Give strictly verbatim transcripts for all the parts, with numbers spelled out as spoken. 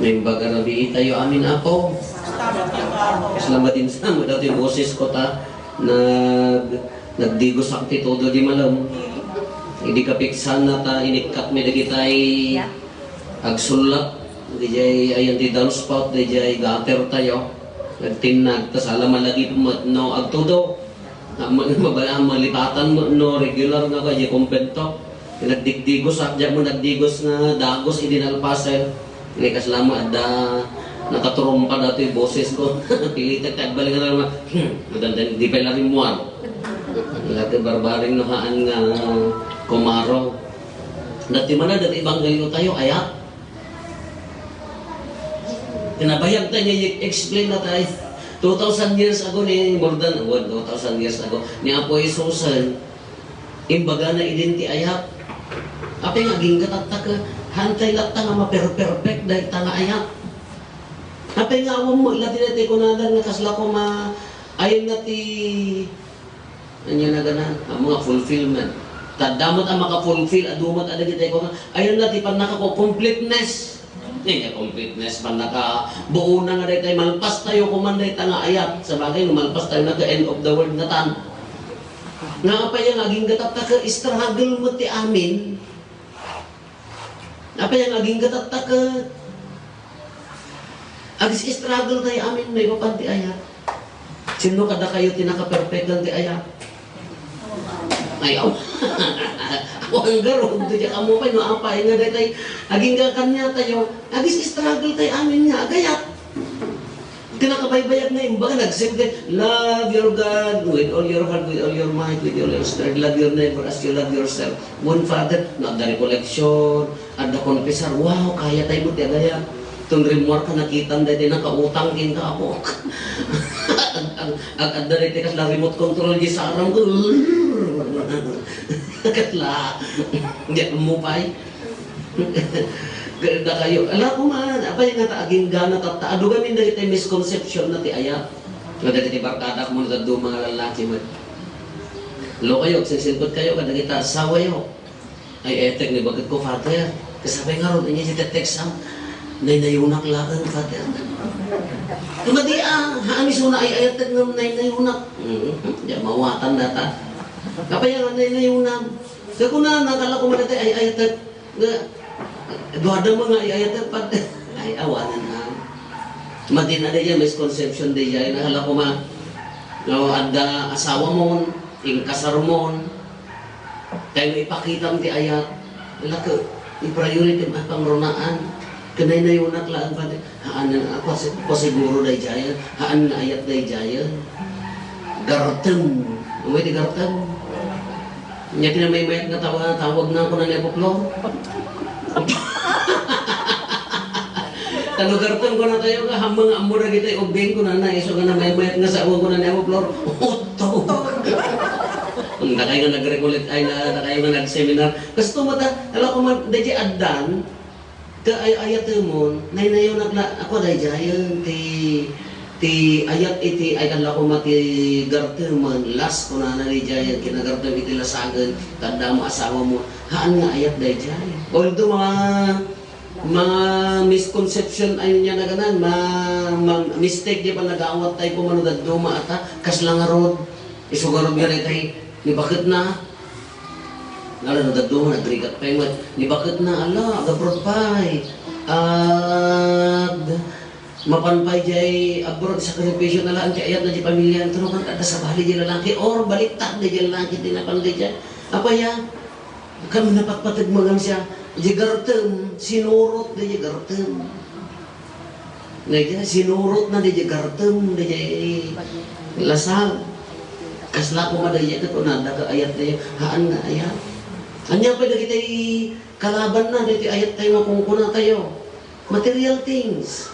Imbag a rabii tayo amin, Apo. Salamat din sa mo dati boses ko ta nag nagdigosak ti todo di malem. Idi kapiksan na ta inikkat mi dagitay agsullak. Dijay ayan ti downspout, dijay gutter tayo. Nagtinnag ta sala malagip met no agtudo. Am-, mabala-, malipatan mo no regular nga kaya kumbento. Nagdigdigos, ah, diyan mo nagdigos nga dagos idi nalpasen. Ni kasla mo, adda nakaturumpa datoy boses ko. Pilitek ti agbalik nga naman. Hmm, maganda, di pa lang rimuan. Lati barbaring no haan nga kumaro. Dati man na, dati ebanghelyo tayo, ayat. Kinabayag tayo, i-explain na tayo. Two thousand years ago ni, more than, what, two thousand years ago, ni Apo Jesus, eh, imbaga na idin ti ayat. Apay nga agingga tatta ka, hantay latta nga maperperpek dayta nga ayat. Apay nga awan mo, ila ti dayta kunada nga kasla ko ma, ayon na ti Ania nagana, a, mga fulfillment. Tadda met a maka-fulfill, adu met a dagiti, ayan na ti pannaka-, completeness. Ania completeness, pannakabuona nga daytay, malpas tayo kuman dayta nga ayat. Sabagay, no malpas tayo na ka end of the world na tan. Nga apay nga agingga tatta ka struggle met ti amin. Apay nga agingga tatta ket agis-struggle tayo amin maipapan ti ayat. Sinno kadakayo ti nakaperfectan ti ayat? Ay, aw. Awan garud, diak ammo pay no apay nga daytay agingga kaniatayo, agis-struggle tayo amin nga agayat. Ti nakabaybayag nga imbaga, nagsimte, "Love your God with all your heart, with all your might, with all your strength. Love your neighbor as you love yourself." Wen, Father, no adda recollection, adda confessor, wow, kaya tayo mo ti agayat. Ton rimmuar ka, nakitam daytoy nakautang kenka, Apo. Ag-, ag-, adda daytoy kasla remote control, di sarang ko. Kasla. Di mo pay. Dakayo, ala ko man, apay nga ta agingga na tatta, adu gamin dagiti misconception na ti ayat. Nga dagiti barkadak mo, dadduma nga lalaki met. Lo kayo, agsingsingpet kayo kadagiti asawayo. Ay, etek ni bakit ko, Father. Kasabay nga ron, inya ti text am. Naynayunak laeng, Father. Madi, ah, haan isuna ay ayatek ngem naynayunak. Mhm, di mawatan data. Apay nga naynayunak. Sa kuna, nakala ko man dati ay ayatek. Nga, duada mo nga, ay, ay, ay, pag, ay, awanan na. Madin na dayjay misconception dayjay, nakala ko ma, no, adda asawa mon, inkasar mon, kaya ipakitam ti ayat, lako, i-priority mo pangrunaan, kanaynayunak laeng pati, Haan nga, ako, si-, ako siguro daydiayen. Haan nga ayat daydiayen. Gartem. Umay ti gartem. Nya kinamaymayat nga tawa-, tawag na ako na ni Apo Flor. Tano gartem ko na tayo ka, hamang ammo na kita ubing ko na na, iso nga namaymayat nga sa ko na ni Apo Flor. Utog. Ang dakay nga nag-recollect, ay, na, dakay nga nag-seminar. Kasto mata, ala ko man, daydi addan, Ti ay-ayatemon, naynayunak la, ako daydiayen ti, ti ayat iti ay kan la koma ti gartemen, las kunana daydiayen, kinagartem iti lasagen, tadda mo asawa mo, haan nga ayat daydiay. Although mga, mga misconception ay niya naganan, ma-, ma-, mistake di panagawat tayo kung ano dadduma ata, kasla nga rod, isu nga rod nga retay, ni bakit na, Ngala no dadduma, nagrigat pay met. Ni bakit na, ala, ag-abroad pay. Ag, mapan pay jay abroad, sakripisyo na lang ti ayat na di pamilya. Tano kan kada sabali di lalaki, or baliktad di lalaki, di napan di jay. Apaya, kami napatpatag magan siya, di gartem, sinurot di gartem. Nga, sinurot na di gartem, di lasag. Kasla ko madaya ket unada ka ayat tayo, haan nga ayat. Anya pa dagiti kalaban na, dagiti ayat tayo nga kunkuna tayo. Material things.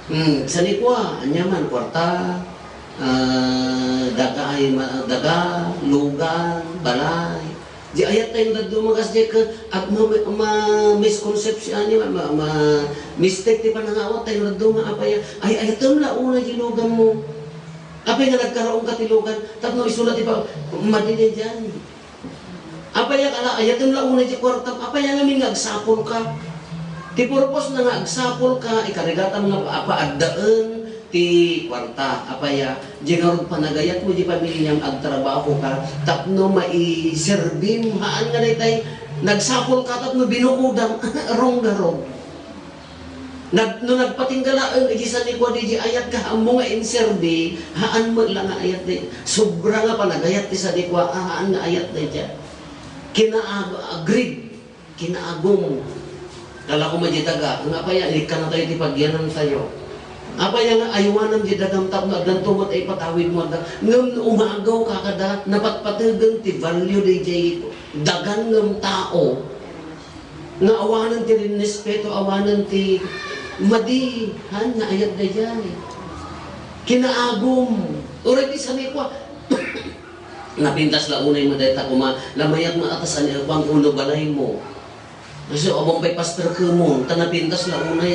Hmm, sanikua, anya man, kwarta, ah, daga, ay, ma-, daga, lugan, balay. Di ayat tayo dadduma kas di ka, ag-, ma-, ma-, misconception, ano, ma-, ma-, mistake ti panangawat tayo dadduma, apaya, ay, ayatem la una di lugan mo. Apay nga nagkaraon ka ti lugan, tapno isula ti pa, madidi diyan. Apaya kala, ayatem la una di kwarta, apaya nga min nga agsapol ka. Ti purpose na nga agsapulka, ikarigatam nga apa, addaen ti kuarta. Apay a, di ngarud panagayatmo di pamilyam, agtrabahoka, tapno maiserbim. Haan nga daytay, nagsapulka tapno binukodam, runggarud. Nag-, no nagpatingga laeng iti sanikua di, di ayat nga ammo nga inserbi, haan met la nga ayat di. Sobra nga panagayat ti sanikua, a, haan nga ayat dayta. Kinaag-, agreed. Kinaagum. Kala ko madi daga, nga apay a, inikkanna tayo ti pagyanantayo. Apay a nga aywanam di dagam tapno addanto met a ipatawidmo adda. Ngem no umagaw ka kada, napatpategen ti value dayjay dagan ngem tao. Nga awanen ti rinrespeto, awanen ti madi, han, nga ayat dayjay. Kinaagum. Uray ti sanikua, napintas la unay mo dayta koma, lamayat mo atas ani kuan uno balaymo. Kasi abang pay pastor kemon, ta napintas la unay,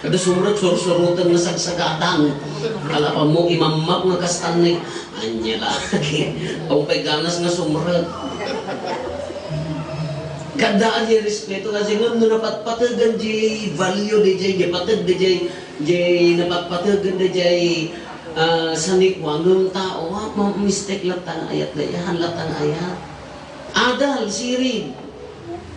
ada sumrek sursuroten nga sagsagatan. Ala pa mo, imammak nga kastan ni, anya lagi. Abang pay ganas nga sumrek. Kaddaan di respeto, kasi ngem no napatpategan di value di jay, di pateg di jay, di napatpategan di jay, ah, sanikua, ngem tao, ah, ma-, mistake latta nga ayat, dayahan latta nga ayat. Adal, sirib.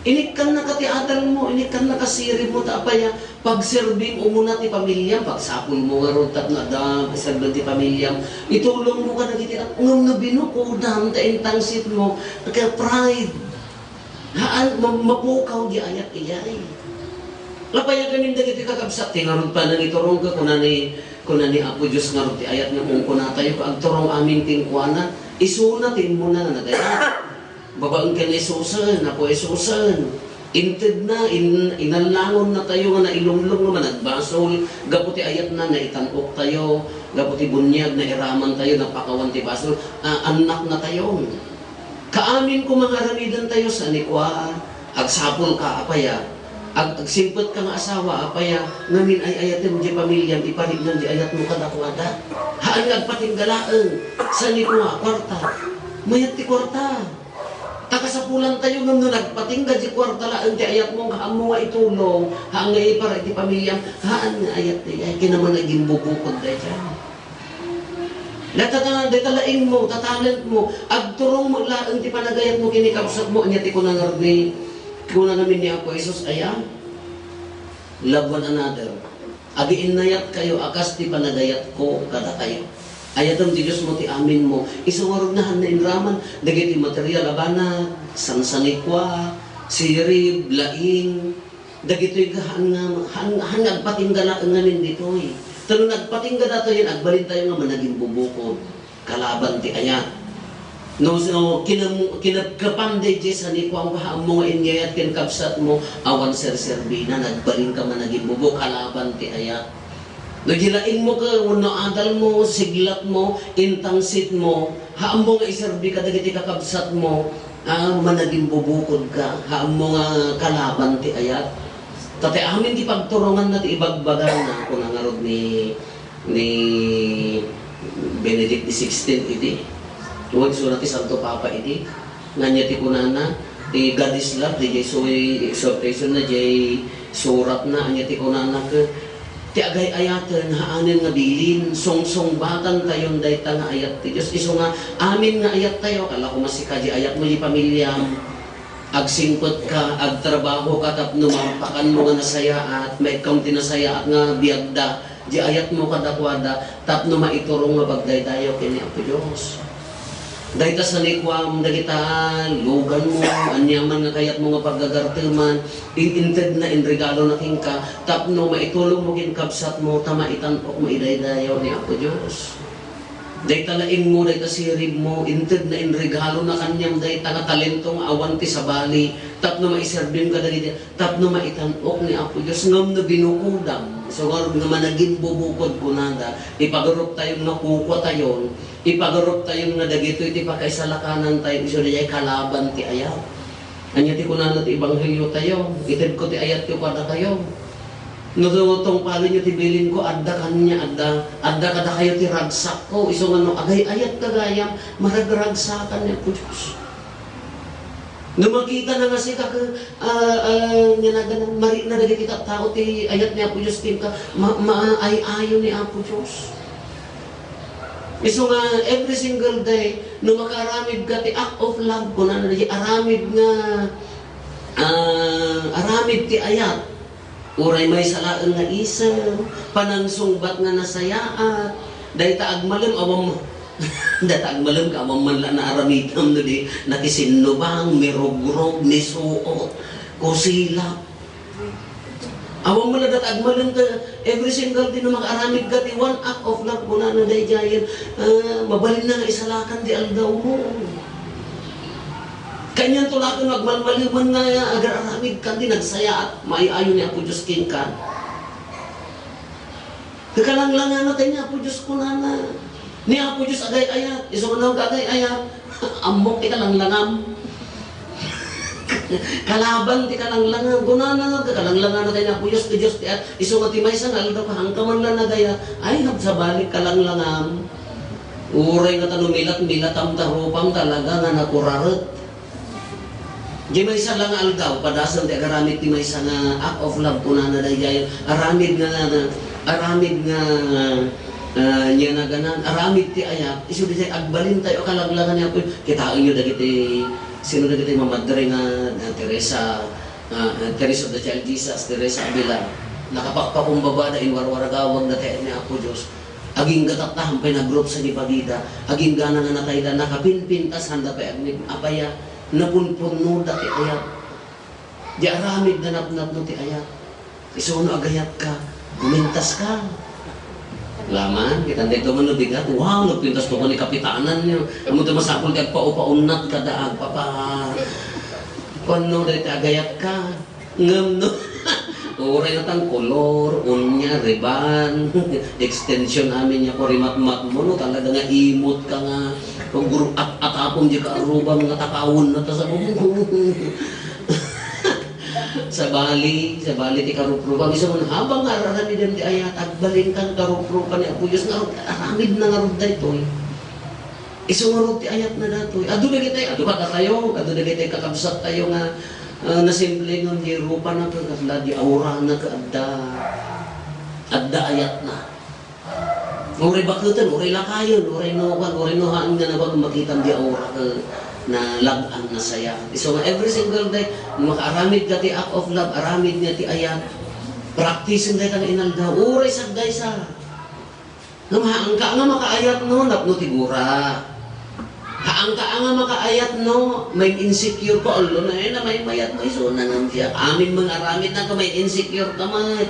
Inikkannaka ti adalmo, inikkannaka siribmo, ta apay a, pagserbim umuna ti pamiliam, pagsapulmo ngarud tapno adda serbi ti pamiliam. Itulongmo kadagiti, ngem no binukodam ta intangsitmo, ka pride. Haan, ma-, mapukaw di ayat ijay. Apay a gamin dagiti kakabsat, ti ngarud pa nangiturongka, kuna ni, kuna ni Apo Dios ngarud ti ayat nga kunkunatayo, agturong amin kenkuana, isuna ti immuna nga nagayat. Babaen ken Jesusen, Apo Jesusen. Intedna, in-, inallangonnatayo nga nailumlom nga managbasol. Gapu ti ayatna, naitan-oktayo. Gapu ti buniag, nairamantayo, napakawan ti basol. A, annaknatayo. Kaamin koma nga aramidantayo, sanikua, agsapulka, apay a. Ag-, agsingpetka nga asawa, apay a. Ngamin ay ayatem di pamiliam, ipariknam di ayatmo kadakuada. Haan nga agpatingga laeng, sanikua, kuarta. Mayat ti kuarta. Ta kasapulantayo ngem no nagpatingga di kuarta laeng ti ayatmo nga ammo nga itulong, haan nga ipara iti pamiliam, haan nga ayat dayta, ay kinamanagimbubukod dayta. Dayta, dayta laingmo, ta talentmo, agturong met laeng ti panagayatmo ken ni kabsatmo, ania ti kuna ngarud ni, kuna ngamin ni Apo Jesus, aya? Love one another. Agiinnayatkayo a kas ti panagayatko kadakayo. Ayatem ti Diosmo ti aminmo. Isu ngarud, haan nga inraman dagiti material a banag, sansanikua, sirib, laing, dagitoy nga haan nga, haan, haan nga agpatingga laeng ngamin ditoy. Ta no nagpatingga datoyen, agbalintayo nga managimbubukod. Kalaban ti ayat. No, no, kinam-, kinapkapan daydiay sanikuam nga ammo nga inyayat ken kabsatmo, awan serserbina, nagbalinka managimbubok, kalaban ti ayat. No, di laingmo ket wenno adalmo, siglatmo, intangsitmo, ha ammo nga iserbi kadagiti kakabsatmo, a, managimbubukodka, ha ammo nga kalaban ti ayat. Ta ti amin ti pagturonganna ti ibagbagana, kuna ngarud ni ni Benedict the sixteenth idi. Wen isuna ti Santo Papa idi. Nga ania ti kunana, ti God is love, diay su-, exhortation na, diay suratna, ania ti kunana ket, ti agay-ayaten, haanen nga bilin, sungsungbatantayon dayta nga ayat ti Dios. Isu nga, amin nga ayattayo, kala ko masika di ayatmo, di pamiliam, agsingpetka, agtrabahoka tapno mapakanmo nga nasayaat, maikkam ti nasayaat nga biagda, di ayatmo kadakuada, tapno maiturong nga pagdaydayaw ken ni Apo Dios. Dayta sanikuam, dagita luganmo, aniaman nga kayatmo nga pagagarteman, in-, intedna, inregalona kenka, tapno maitulongmo ken kabsatmo, ta maitan-ok, maidaydayaw ni Apo Dios. Dayta laingmo, dayta siribmo, intedna, inregalona kaniam dayta nga talento nga awan ti sabali, tapno maiserbim kadagiti, tapno maitan-ok ni Apo Dios, ngem no binukodam, isu ngarud nga managimbubukod kunada, ipagaruptayon nga kukuatayon, ipagaruptayon nga dagitoy ti pakaisalakanantayo, isu diay kalaban ti ayat. Ania ti kunana ti ebangheliotayo? Itedko ti ayatko kadakayo. No tungpalenyo ti bilinko, adda kaniak, adda, adda kadakayo ti ragsakko. Isu nga no agay-ayat gagayam, maragragsakan ni Apo Dios. No makitana nga sika, ah, ah, nga nagana, marikna dagiti tattao ti ayat ni Apo Dios kenka, ma-, maay-ayo ni Apo Dios. Isu nga every single day, no makaaramid ka ti act of love, kunana, di aramid nga, ah, aramid ti ayat. Uray maysa laeng nga isem, panangsungbat nga nasayaat, dayta agmalem awan, dayta agmalem ka awan man la naaramidam no di nakisinnubang, mirugrog, misuot, kusilap. Awan man la dayta agmalem ka every single day no makaaramid ka ti one act of love, kunana daydiayen, ah, mabalinna nga isalakan di aldawmo. Kanian to laeng no agmalmalemen nga agar-aramid kan di nagsayaat, maay-ayo ni Apo Dios kenka. Kakalanglangan na tayo ni Apo Dios kunana. Ni Apo Dios agay-ayat, isu nga agay-ayat, ammok ti kalanglangam. Kalaban ti kalanglangam. Kunana nga kakalanglangan na tayo ni Apo Dios, ti Dios ti at, isu nga ti maysa nga aldaw, hangka man la nagayat. Ay, nagsabali kalanglangam. Uray nga ta no milat-milatam ta rupam talaga nga nakuraret. Di maysa la nga aldaw, padasen ti agaramid ti maysa nga act of love, kunana daydiay, aramid nga, nga, aramid nga, ah, niya naganan, aramid ti ayat, isu daydiay agbalin tayo a kalaglagan ni Apo. Kitaenyo dagiti, sino dagiti mamadre nga, nga Teresa, ah, ah, Teresa of the Child Jesus, Teresa Avila, nakapakpakumbaba da, inwarwaragawag da ti ayat ni Apo Dios. Agingga tatta, hampay nagrup sa di pagida, aginggana nga natayda, nakapinpintas, sanda pay agni-, apaya, napunpunnoda ti ayat. Di aramid na napnapno ti ayat. Isu no agayat ka, gumintas ka. Laman, kita dito man no bigat, wow, nagpintas pa ko ni kapitanan niyo. Amo ti masapul ti agpaupaunat kada agpapa-, kuan no, dahil agayat ka. Ngem no, uray natang kolor, unya, riban, extension amin niya ko rimatmat mo, no, talaga nga imot ka nga, kung guru-, at-, atapon di ka arubam nga takaon na ta sa bubong. Sabali, sabali ti karuprubam. Isu man, habang nga ar-aramiden ti ayat, agbalin kan karuprubam ni Apo Dios nga aramid na ngarud daytoy. Isu ngarud ti ayatna datoy. Adu dagiti, adu kadatayo, adu dagiti kakabsat tayo nga, ah, nasimple ngem di rupana ket kasla di aurana ket adda, adda ayatna. Uray baketen, uray lakayen, uray no kuan, uray no haan nga nabag makitam di aura ket nalag-an, nasaya. Isu nga every single day, makaaramid ka ti act of love, aramid nga ti ayat, practice-en dayta nga inaldaw, uray sagdaysa. Ngem haanka nga makaayat no, napno ti gura. Haanka nga makaayat no, ma-insecure ka, ulo na yun, na may mayat mo, isuna nga siya. Amin mga aramid na ka, ma-insecure ka met.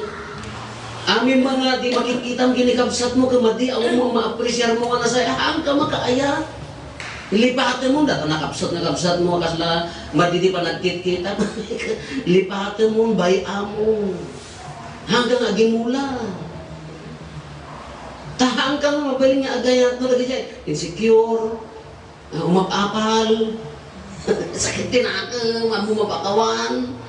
Amin mga di makikita mo, kinikabsat mo, ka madi, awan mo, ma-appreciate mo, nga nasaya, haanka makaayat. Lipate mo, data nakabsat, nakabsat mo, kasla, madi di pa nagkitkita. Lipate mo, bay-a mo. Hanggang agimula. Tahan ka nga mabalin nga agayat no, lagi siya, insecure, ah, umap-apal, sakit ti nakem, amo mapakawan.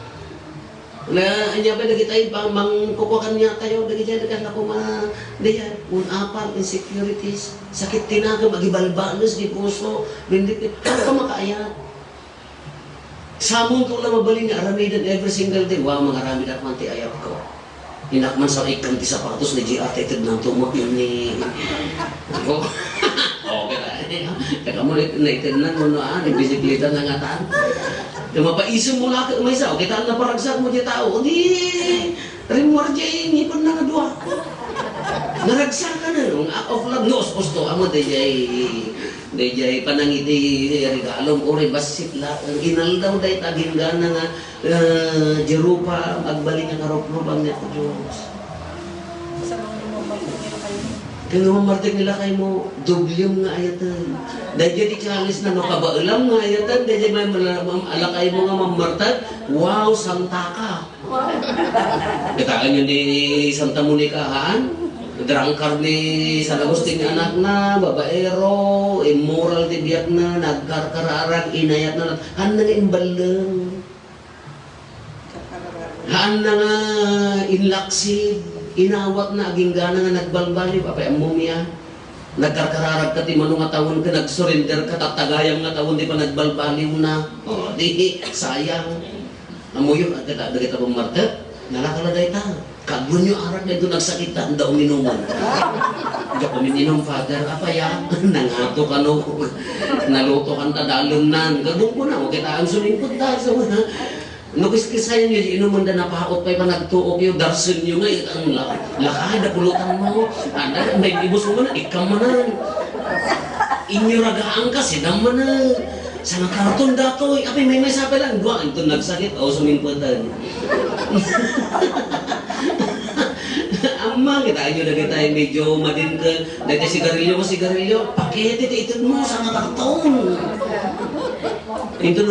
Na, anya ba, dagitay, bang, bang kukuakan niya tayo, dagitay, dagan na kuma, diyan, un-apal, insecurities, sakit ti nakem, agibalbanes, di puso, bendit, ka makaayat. Samonto la mabalin nga aramiden every single day, wow, mangaramid ak man ti ayat ko. Inak man sa ikkan ti sapatos ni G R ta itednan to mo ni. Ako. Oh, kaya. Kaya mo na itednan mo no, ah, ni bisikleta na nga tan. Kaya mapaisem mo laki, may sa, kita na paragsak mo di tao. Di, rimor di, ngipon na nga dua. Naragsak ka na, no? Act of love, no, gusto, amo, di, di. Daydiay panangiti, regalo, uray bassit la, inaldaw dayta aginggana nga, eh, di rupa, agbalin nga karuprubam ni Apo Dios. Kaya nga mamartek nila kayo mo, doblem nga ayaten. Daydiay ti challenge na, no, kabaelam nga ayaten, daydiay may mala-, mam-, alakay mo nga mamartek, wow, santa ka. Kitaenyo ni Santa Monica, haan? Drunkard ni San Agustin nga anakna, babaero, immoral ti biagna, nagkarkararag, inayatna, haan na nga imballeng. Haan na nga inlaksib, inawatna, aginggana nga nagbalbaliw, apay ammom ya? Nagkarkararag ka ti mano nga tawen ken nagsurrender ka, tattagayam nga tawen ti panagbalbaliwna. O, di, sayang. Ammoyo, dagita, dagita pammartek, nalaka la dayta. Kaagwanyo arak dayto nagsakit ta, anda uminomon. Diak uminom, Father. Apay a? Nangato kano. Naluto kanta dalemnan. Kaagwan ko na, o, kita ang sumingkot da, so, ha? No kiskisayan yo, inumenda napaot pay panagtuok yo, darsen yo nga, ang la-, lakay, da pulutan mo. Anda, may ibus mo na, ikam manan. Inyo ragaan ka, sidam manan. Sa nga karton datoy, apay, may, may sapay lang, dua, anton nagsakit, o, sumingpatan. Amma, kita inyo na kita, medyo madin ka, dati sigarilyo mo, sigarilyo, pakete ti itud mo, sa nga karton. Inton,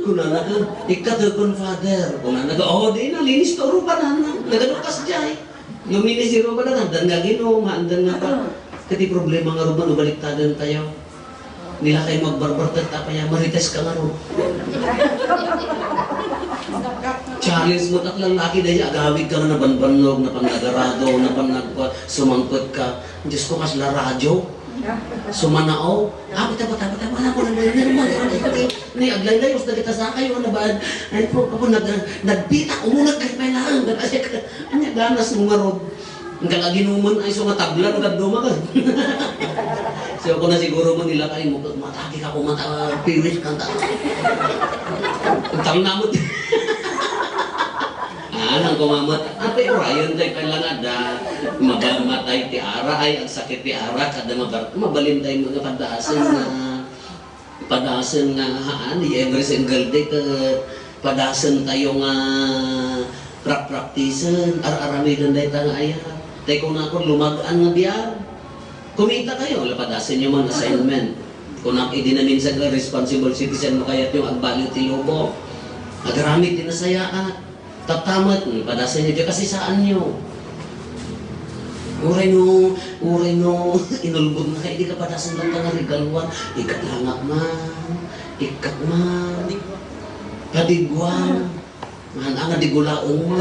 kunana ka, "Ikkatekon, Father." Kunana ka, "O, di na, linis to, rupa na, na." Nagadukas jay. Luminis ti rupa na, handan nga ginom, handan nga pa. Kati problema nga rupa, no, baliktadan tayo. Nila kayo magbarbartet, tapaya, marites ka nga ro. Challenge mo, taklang laki, dahil agawid ka nga nabanbannog, napannagarado, napannagpa, sumangpet ka. Diyos ko, kasla radyo. Sumanao. Ah, bata, bata, bata, bata, bata, bata, bata, bata, bata. Ni, aglaylay, mas nagkita sa kayo, ano ba? Ay po, ako, nag-, nagpita, umunag kayo, kailangan, nag-, anya, ganas mo nga rod. Ang kalaginuman ay so nga tabla, nagduma ka. So, ako na siguro man nila kayo, mo, matagi ka, kumata, piwis, kanta. Ang tawag namot. Ah, nang kumamat, ate, Orion, tayo kailangan da, mabamatay ti ara, ay, ang sakit ti ara, kada mabar-, mabalin tayo mga padasan na, padasan nga, haan, di every single day, ka, padasan tayo nga, prak-praktisen, ar-aramiden tayo nga ayat. Tayo kung ako, lumagaan nga biag. Kumita kayo, lapadasan nyo man assignment. Kung ako, idi na minsan ka, responsible citizen, makayat yung agbaliw ti lobo. Agaramid, di nasayaat. Tattamet, mm, padasan nyo, di kasi saan nyo. Uray no, uray no, inulbod na kayo, di ka padasan lang ka nga regaluan. Ikkat langak man, ikkat man, padigwa. Ngan, nga di gulaong mo.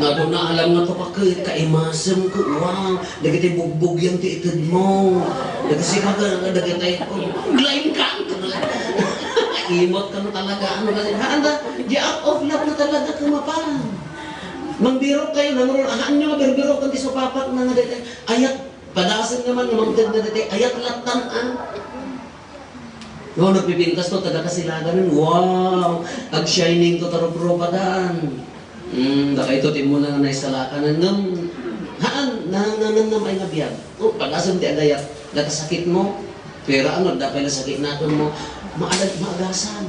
Nga doon na alam nga to ka, kaimasem ko, wow. Dagiti bugbog yan ti ited mo. Dagiti sika ka, dagiti, oh, lain ka. Imot ka na talaga, ano kasi, haan da, di out of love na talaga kumapan. Mangbirok kayo, nangrun, haan nyo nga birbirok, kanti supapak na nga dagiti, ayat, padasen naman, nga mangted na dagiti, ayat latan, ah. No, nagpipintas to, taga Kasilagan, wow, ag-shining to, taruprupadan. Hmm, daka ito, ti muna nga naisalakan, ngem, haan, na, na, na, na, may nga biag. Oh, padasen ti agayat, daka sakit mo, pero ano, dapay na sakit natin mo, maalag, maagasan.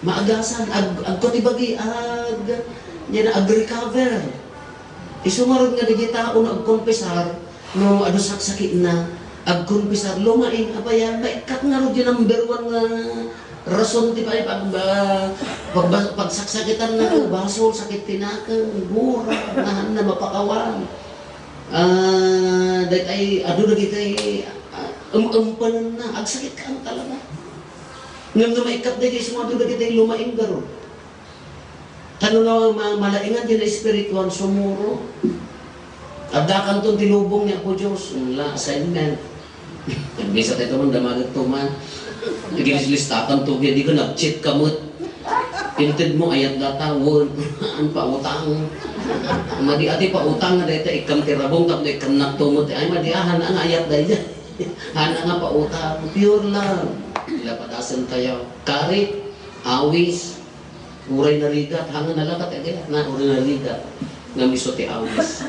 Maagasan, ag-, agko ti bagi, ag-, yan, ag-recover. Isu ngarud nga dagiti tao no agkonfesar, no adu saksakitna, agkonfesar, lumaing, apay a, maikkat ngarud ti number one nga rason ti pay pag-, ah, pagba-, pagsaksakitan na, basol, sakit ti nakeng, gura, nahanna, mapakawan. Ah, dagitay, adu dagitay, ah, em-, empanenna, agsakit ka talaga. Ngem no maikkat dagiti sumadu dagiti lumaing garud. Tano nga ma-, malaingan ti naespirituan, sumuro. Addakanton ti lubong ni Apo Dios, la assignment. Bisa tayo man, damagat to man. Igilislistakan to, di ka nag-check ka met. Inted mo, ayat data, wen, an pautang. Madi ati pautang, nga dayta ikkam ti rabong, tapno ikkam naktumot. Ay, madi, ah, hana nga ayat dayta. Hana nga pautang, pure love. Lapadasen tayo. Karit, awis, uray narigat, hanga nalakat, agay, na uray narigat. Nga miso ti awis.